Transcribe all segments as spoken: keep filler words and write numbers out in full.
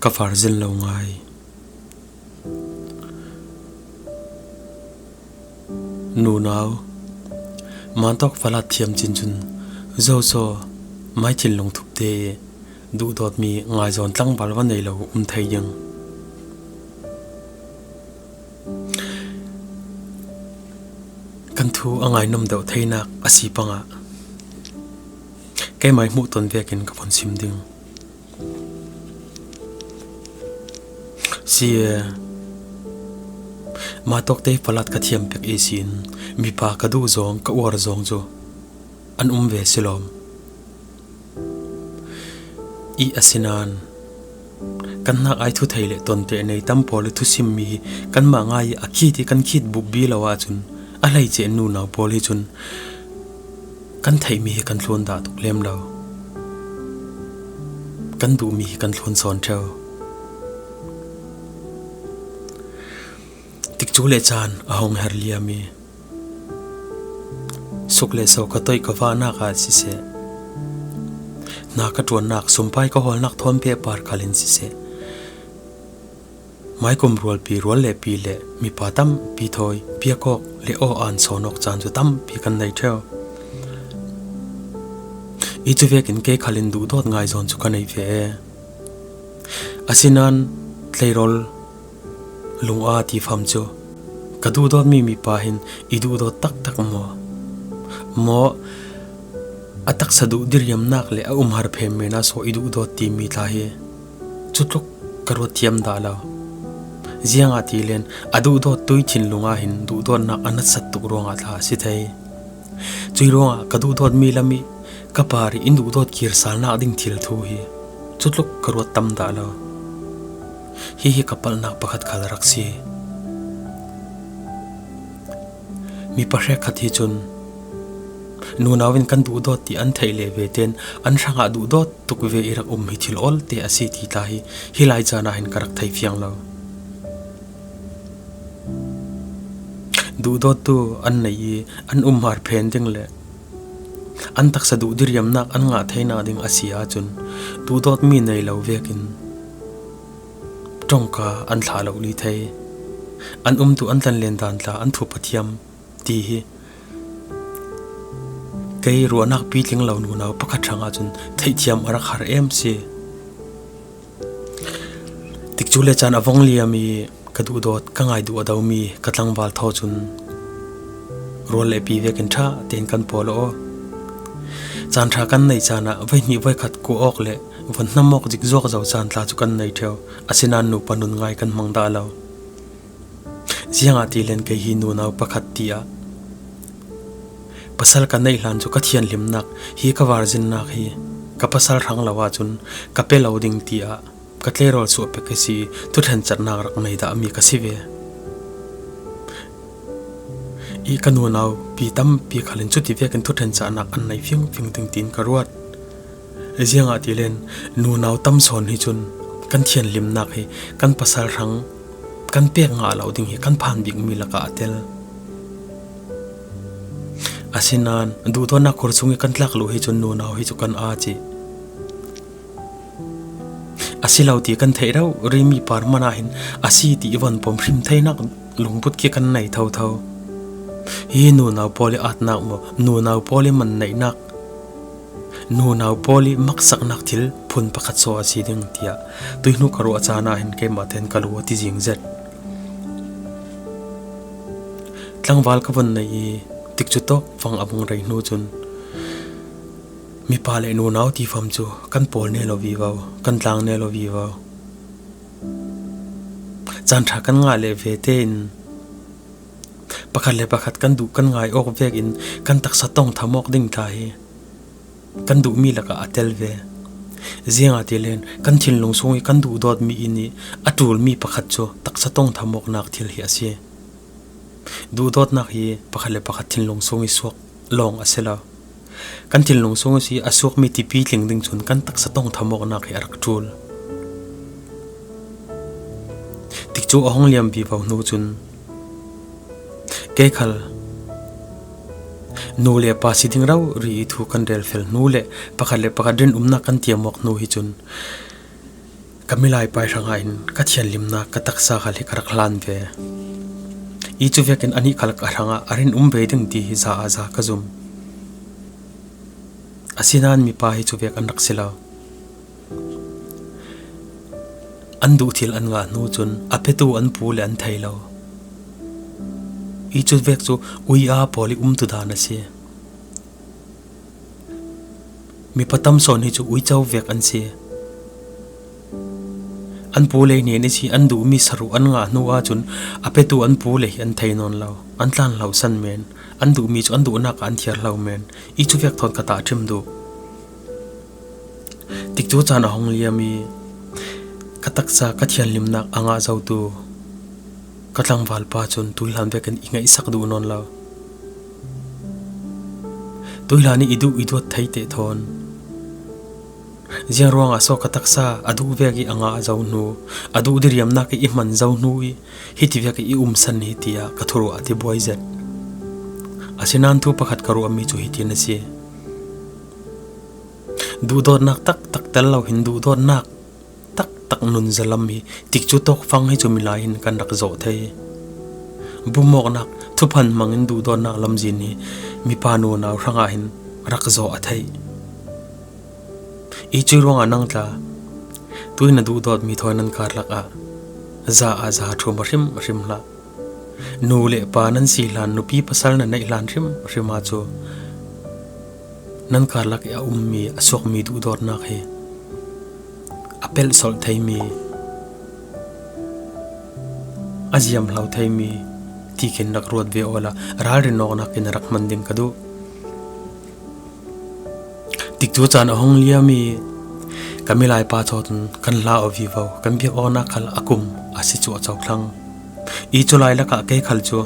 Ka var zin lo ngai. Nunau, mantawk falat thiam cin cun zoso mai thinlung thupte duhdawtmi ngaizawn tlangval va nei lo um thei ding. Kan thu a ngainom deuh theinak a si pangah keimai hmuhton vekin ka von sim ding. Si e, matawkte falat ka thiam pek ihsin mipa ka duh zawng, ka uar zawng cu an um ve si lawm. I asinain kan hnak ai thuthei le tonte nei tam pawl i thusimmi hi kanmah ngai i a khit i kan khit bupbi lo ahcun a hleice nunau pawl hi cun kan theihmi hi kan thlun dah tuk lem lo. Kan duhmi hi kan thlun sawn ṭheu. Tikcu le caan a hong her liam i suk le so ka toih ka vahnak ah siseh, hna ka ṭuannak, sumpai ka hawlnak thawn pehpar khal in siseh, maikum rualpi, rual le pi le mipa tampi thawi piak awk le aw an sawn awk caan cu tampi kan nei ṭheu. I cu vekin kei khal in duhdawt ngai zawn cu ka nei ve. Asinain tleirawl lung aa ti fam cu ka duhdawtmi mipa hin i duhdawt taktak maw? Maw a taksa duh diriamnak le a umhar phem men ah so i duhdawt timi tla hi cutluk ka ruat thiam dah lo. Ziangahtile a duhdawt tui thinlung ah hin duhdawtnak a natsat tuk ruangah tla a si thei. Cui ruangah ka duhdawtmi lam i ka par i in duhdawt kirsalnak ding thil thu hi cutluk ka ruat tam dah lo. Hihi ka palhnak pakhat khal a rak si. Mi pahrekkhat hi cun nunau in kan duhdawt ti an theih le ve tein an hrangah duhdawt tuk ve i rak um hi thil olte a si ti tla hi hi lai caan ah hin ka rak thei fiang lo. Duhdawttu an nei i an umhar phen ding le an taksa duh diriamnak an ngah theinak ding a si ahcun duhdawtmi nei lo vekin ṭongka an thlah lo li thei. An umtu an tlanlen dan tla an thu pathiam ti hi kei ruahnak pitling lo nunau pakhat hrangah cun theihthiam a rak har em si. Tikcu le caan a vong liam i ka duhdawt ka ngai duh a domi ka tlangval thaw cun rual le pi vekin ṭha tein kan pawl aw. Caan ṭha kan neih caan ah voihnih voikhat kuah awk le von hnam awk zik zuak zo caan tla cu kan nei ṭheu. Asinain nupa nun ngai kan hmang dah lo. Ziangahtile kei hi nunau pakhat tiah pasal ka neih hlan cu ka thianhlimnak hi, ka varzinnak hi ka pasal hrang lo ahcun ka pe lo ding tiah ka tleirawl suah pek a si i thuthlencatnak rak nei dahmi ka si ve. I ka nunau pi tampi khal in cuti vekin thuthlencahnak an nei fingfing ding tiin ka ruat. Ziangahtile nunau tam sawn hi cun kan thianhlimnak hi kan pasal hrang kan pek ngah lo ding hi kan phan bikmi lakah a tel. Asinain duhdawtnak khur sung i kan tlak luh hi cun nunau hi cu kan aa cih. A si lo ti kan theih rori mi par hmanh ah hin a si ti i von pom hrim theinak lungput khi kan nei thotho. Hi nunau pawl i atnak maw, nunau pawl i man neihnak, nunau pawl i maksaknak thil phun pakhat so a si ding tiah tuihnu ka ruah caan ah hin keimah tein ka lu a ti zing zet. Tlangval ka vun nei i tikcu tawk fang a vung rei hnu cun mipa le nunau tifam cu kan pawl ne lo vivo, kan tlang ne lo vivo. Caan ṭha kan ngah le ve tein pakhat le pakhat kan duh kan ngai awk vekin kan taksa tong tham awk ding tla hi kan duhmi lakah a tel ve. Ziangahtile kan thinlung sung i kan duhdawtmi in i a ṭulmi pakhat cu taksa tong tham awknak thil hi a si. Duhdawtnak hi pakhat le pakhat thinlung sung i suak lawng a si lo. Kan thinlung sung i si a suakmi tipi tling ding cun kan taksa tong tham awknak hi a rak ṭul. Tikcu a hong liam vivo hnu cun kei khal nu le pa si ding rori i thu kan relfel hnu le pakhat le pakhat rinumnak kan tiam awk hnu hi cun Ka milai pa hrangah hin ka thianhlimna ka taksa khal hi ka rak hlan ve. I cu vekin anih khal ka hrangah a rin um ve ding ti hi za a za ka zum. Asinain mipa hi cu vek an rak si lo. An duh thil an ngah hnu cun a petu an pu le an thei lo. I cu vek cu ui aa pawl i umtu dan a si. Mipa tam sawn hi cu uico vek an si. An pu lei hnen i si an duhmi saruh an ngah hnu ahcun a petu an pu lei hi an thei nawn lo. An tlan hlo san men. An duhmi cu an duhnak ah an thiar hlo men. I cu vek thawn ka tahṭhim duh. Tikcu caan a hung liam i ka taksa ka thianhlimnak a ngah zotu ka tlangval pa cun tuihlan vekin i ngaihsak duh nawn lo. Tuihlan i duh i duat thei teh thawn ziang ruangah so ka taksa a duh vek i a ngah zo hnu, a duh diriamnak i i hman zo hnu i hiti vek i i umsan hi tiah ka thuruah a ti buai zet. Asinain thu pakhat ka ruahmi cu hitin a si. Duhdawtnak taktak tel lo hin duhdawtnak taktak nunzalam hi tikcu tawkfang hi cu milai hin kan rak zawh thei. Bumawknak thuphan hmangin duhdawtnak lamzin hi mipa nunau hrangah hin rak zawh a theih. I cuih ruangah nang tla tuih na duhdawtmi thawi nan karlak ah za ah za ṭhum a hrim hrim hlah. Nu le pa nan si hlan, nupi pasal na neih hlan hrim hrim ah cu nan karlak i a ummi a suakmi duhdawtnak hi a pelhsolh theimi, a ziamhlo theimi tikin rak ruat ve awla ralrin awknak in a rak hman ding ka duh. Tikcu caan a hung liam i ka milai pa cawt in kan hla aw vivo, kan biak awknak khal a kum a si cuahco thlang. I cu lai lakah kei khal cu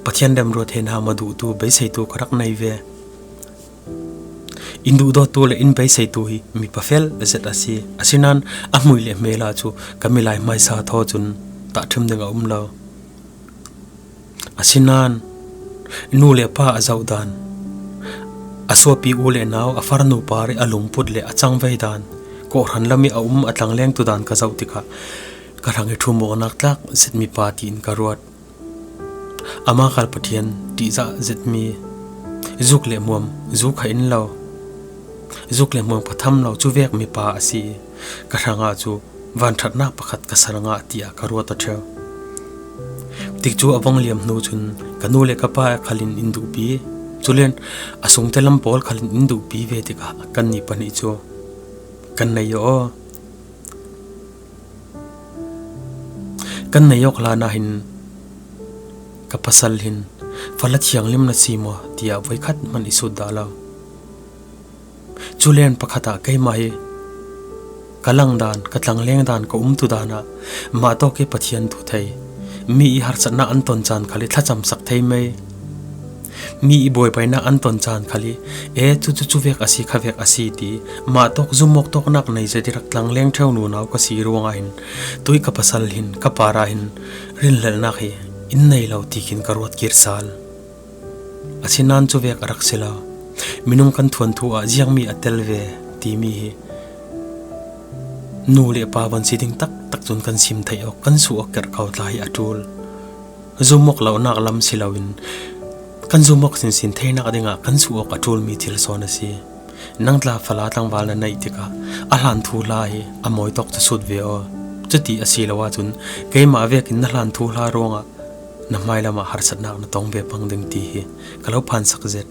Pathian remruat he hna ma duhtu beiseitu ka rak nei ve. In duhdawttu le in beiseitu hi mi pafel zet a si. Asinain a hmui le hmel ah cu ka milai hmaisa thaw cun tahṭhim ding a um lo. Asinain nu le pa a zoh dan, a suapi u le nau, a farnu par i a lungput le a cangvei dan, kawhhran lam i a um a tlanglengtu dan ka zoh tikah ka hrang i ṭhumawknak tlak zetmi pa tiin ka ruat. Amah khal Pathian ṭihzah zetmi, zuk le hmuam, zuk kha in lo, zuk le hmuam kha tham lo, cu vek mipa a si i ka hrangah cu vanṭhatnak pakhat ka ser ngah tiah ka ruat aw ṭheu. Tikcu a vong liam hnu cun ka nu le ka pa khal in in duhpi, culen a sungte lam pawl khal in in duhpi ve tikah kannih pahnih cu kan nei aw. Kan nei awk hlan ah hin ka pasal hin, "Fala thianghlim na si maw?" tiah voikhat hmanh i sut dah lo. Culen pakhat ah keimah hi ka langdan, ka tlangleng dan, ka umtu dan ah mah tawk i Pathian thu thei, mi i harsatnak an ton caan khal i thlacamsak thei mei, mi i buaibainak an ton caan khal i, "E, cucu cuvek a si, khavek a si," ti mah tawk zumawk tawknak nei zet i rak tlangleng ṭheu nunau ka si ruangah hin tuih ka pasal hin ka parah hin rinhlelhnak hi in nei lo ti khin ka ruat kir sal. Asinain cuvek a rak si lo. Minung kan thuanthu ah ziangmi a tel ve timi hi nu le pa van si ding taktak cun kan sim theih awk, kan suh awk kerhko tla hi a ṭul. Zumawk lonak lam si loin kan zumawk sinsin theinak dingah kan suh awk a ṭulmi thil sawn a si. Nang tla fala tlangval na neih tikah a hlan thuhla hi a mawi tawk cu sut ve aw. Cuti a si lo ahcun keimah vekin na hlan thuhla ruangah na hmailam ah harsatnak na tong ve pang ding ti hi ka lo phansak zet.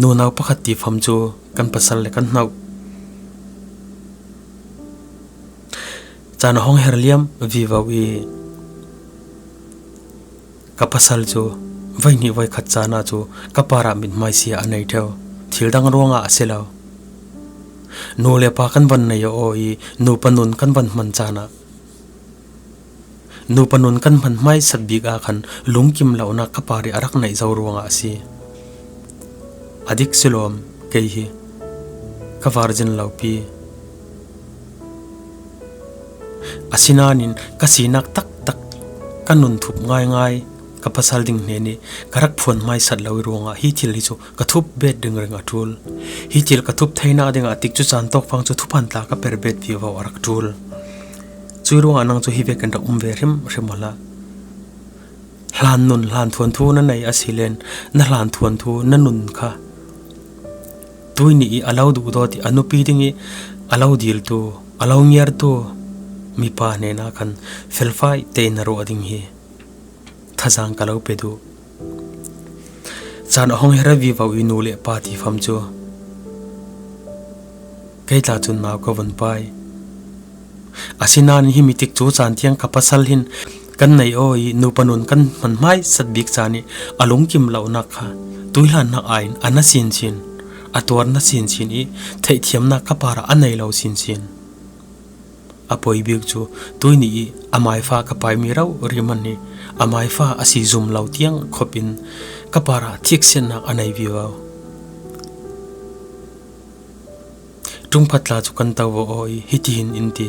Nunau pakhat ti fam cu kan pasal le kan hnoh. Caan a hong her liam vivo i ka pasal cu voi hnih voi khat caan ah cu ka parah mithmaisia a nei ṭheu. Thil dang ruangah a si lo. Nu le pa kan van nei aw i nupa nun kan van hman caan ah, nupa nun kan hman hmaisat bik ah khan lungkim lonak ka par i a rak neih zo ruangah a si. A dik si lawm, kei hi ka virgin lopi. Asinain ka sinak taktak ka nun thup ngaingai, ka pasal ding hnen i ka rak phuan hmaisat lo i ruangah hi thil hi cu ka thup bet ding ring a ṭul. Hi thil ka thup theinak dingah tik cu caan tawk fang cu thuphan tla ka per bet vivo a rak ṭul. Cui ruangah nang cu hi vekin rak um ve hrim hrim awla. Hlan nun, hlan thuanthu na nei a si len, na hlan thuanthu na nun kha tuini i a lo duhdawt i a nupi ding i a lo diltu, a lo ngiartu mipa hnenah khan felfai tein na ruah ding hi thazaang ka lo pe duh. Caan a hong her vivo i nu le pa ti fam cu kei tla cun nau ka vun pai. Asinain hi mitik cu caan tiang ka pasal hin kan nei aw i nupa nun kan hman hmaisat bik caan i a lungkim lonak kha tuihlannak aiin a na sinsin, a tuar na sinsin i theihthiamnak ka parah a nei lo sinsin. A poi bik cu tuini i a maifa ka paimi rori man hi a maifa a si zum lo tiang khop in ka parah thiksiatnak a nei vivo. Ṭungphat tla cu kan to aw i hitihin in ti.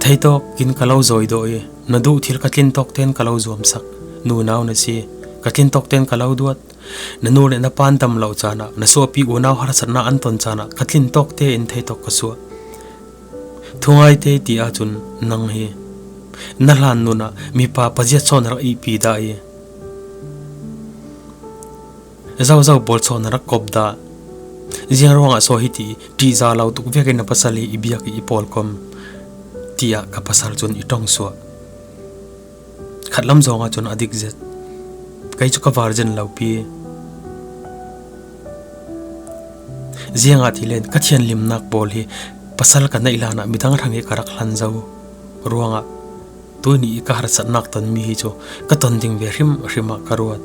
Theitawk in ka lo zawi dawh i na duh thil ka tlin tawk tein ka lo zuamsak. Nunau na si, ka tlin tawk tein ka lo duat. Na nu le na pa an dam lo caan ah, na suahpi unau harsatnak an ton caan ah ka tlin tawk tein theitawk ka suah. Thungai te ti ahcun nang hi na hlan nun ah mipa paziat sawn rak ihpi dah i zozo pawl sawn rak kop dah. Ziang ruangah saw hiti ṭihza lo tuk vekin na pasal hi i biak i i pawlkom, tiah ka pasal cun i ṭong suah. Khatlam zong ahcun a dik zet. Kei cu ka var zen lo pi. Ziangahtile ka thianhlimnak pawl hi pasal ka neih hlanah midang hrang hi ka rak hlan zo ruangah tuini i ka harsatnak tonmi hi cu ka ton ding ve hrim hrim ah ka ruat.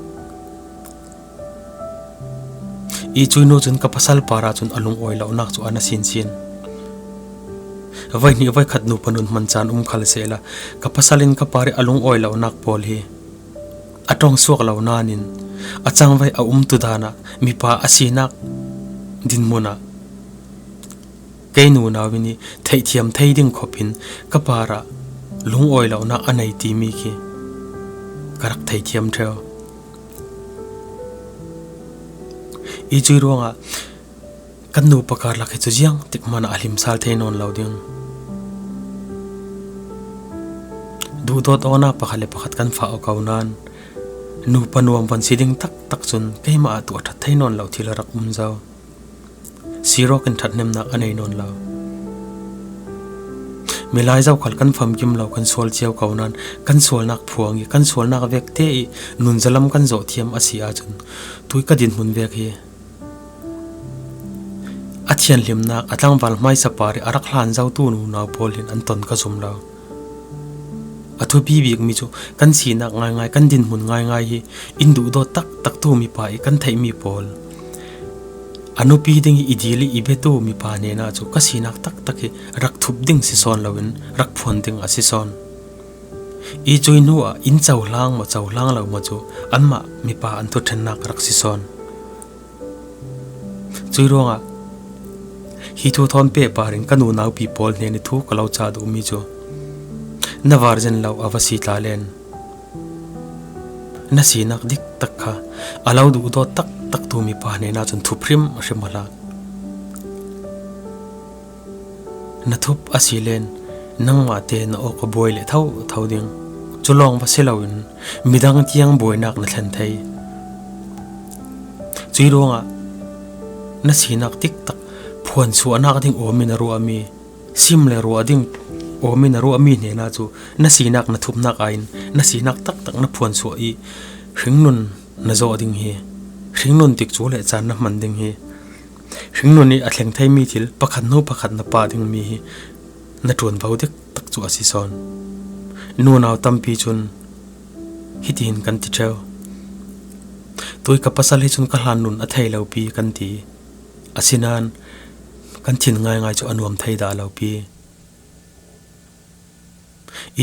I cuinu cun ka pasal parah cun a lungawi lonak cu a na sinsin. Voi hnih voi khat nupa nun hman caan um khal sehla ka pasal in ka par i a lungawi lonak pawl hi a ṭong suak lo nain a cangvai a umtu dan ah mipa a sinak dinhmun ah kei nunau in i theihthiam thei ding khop hin ka parah lungawi lonak a nei timi khi ka rak theithiam ṭheu. I cui ruangah kan nupa karlak hi cu ziang tik hmanah a hlimsal thei nawn lo ding. Duhdawt awknak pakhat le pakhat kan fah aw ko nain nupa nuam van si ding taktak cun keimah ah tuah ṭhat thei nawn lo thil a rak um zo. Sirawk in ṭhathnemnak a nei nawn lo. Milai zokhal kan famkim lo kan sual cio ko nain kan sualnak phuang i kan sualnak vekte i nunzalam kan zawh thiam a si ahcun tui ka dinhmun vek hi a thianhlimnak a tlangval hmaisa par i a rak hlan zotu nunau pawl hin an ton ka zum lo. A thupi bikmi cu kan sinak ngaingai, kan dinhmun ngaingai hi in duhdawt taktaktu mipa i kan theihmi pawl, a nupi ding i i dil i i biatu mipa hnenah cu ka sinak taktak hi rak thup ding si sawn loin rak phuan ding a si sawn. I cui hnu ah in cohlang maw cohlang lo maw cu anmah mipa an thuṭhennak rak si sawn. Cui ruangah hi thu thawn pehpar in ka nunaupi pawl hnen i thu ka lo ca duhmi cu na var zen lo a va si tla len. Na sinak diktak kha a lo duhdawt taktaktu mipa hnenah cun thup hrim hrim a hlah. Na thup a si len nangmah te na awk a buai le thotho ding. Cu lawng va si loin midang tiang buainak na thlen thei. Cui ruangah na sinak tiktak phuansuahnak ding awmin a ruahmi, sim le ruah ding awmin a ruahmi hnenah cu na sinak na thupnak aiin na sinak taktak na phuansuah i hringnun na zawh ding hi. Hringnun tik cu le caan na hman ding hi. Hringnun i a thleng theimi thil pakhat hnu pakhat na pah dingmi hi na ṭuanvo diktak cu a si sawn. Nunau tampi cun hitihin kan ti ṭheu. Tui ka pasal hi cun ka hlan nun a thei lo pi kan ti. Asinain kan thin ngaingai cu a nuam thei dah lo pi.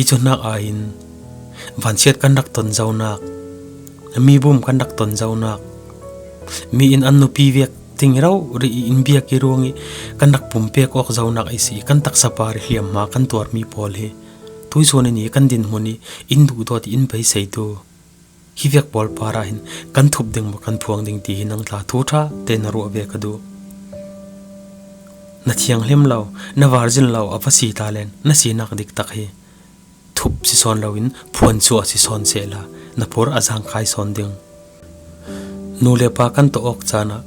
I cu hnak aiin vansiat kan rak ton zonak, mi bum kan rak ton zonak, mi in an nupi vek ding rori i in biak i ruang i kan rak pumpek awk zonak i si i kan taksa par i hliamhma kan tuarmi pawl hi Tuisun i ni kan dinhmun i in duhdawt i in beiseitu hi vek pawl parah hin kan thup ding maw kan phuang ding ti hi nang tla thu ṭha te na ruah ve ka duh. Na thianghlim lo, na virgin lo a va si ta len na sinak diktak hi thup si sawn loin phuansuah si sawn sehla na phur a zangkhai sawn ding. Nu le pa kan tawh awk caan ah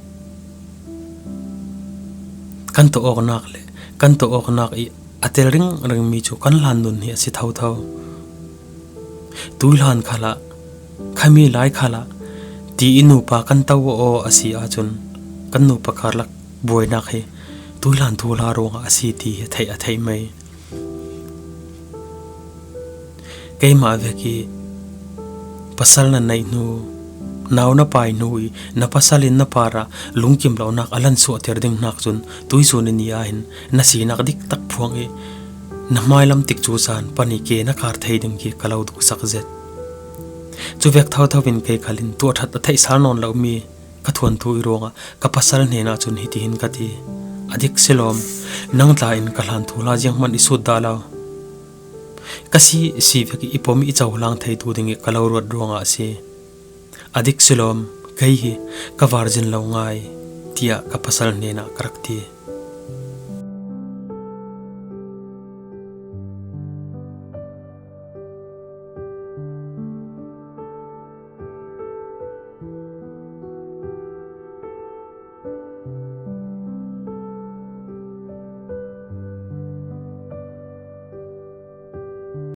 kan tawh awknak le kan tawh awknak i a tel ringring mi cu kan hlan nun hi a si thotho. Tuihlan khalah khami lai khalah ti i nupa kan to aw a si ahcun kan nupa karlak buainak hi tuihlan thuhla ruangah a si ti hi theih a theih mei. Keimah vek i pasal na neih hnu, nau na pai hnu i na pasal in na parah lungkim lonak a lan suahter ding hnak cun tuisun i ni ah hin na sinak diktak phuang i na hmailam tikcu caan pan i ke na kar thei ding khi ka lo duhsak zet. Cuvek thotho in kei khal in tuah ṭhat a theih sal nawn lomi ka thuanthu i ruangah ka pasal hnenah cun hitihin ka ti, "A dik si lawm, nang tla in ka hlan thuhla zianghman i sut dah lo. Ka si si vek i pom i cohlang theitu ding i ka lo ruat ruangah a si. A dik si lawm, kei hi ka virgin lo ngai," tiah ka pasal hnenah ka rak ti.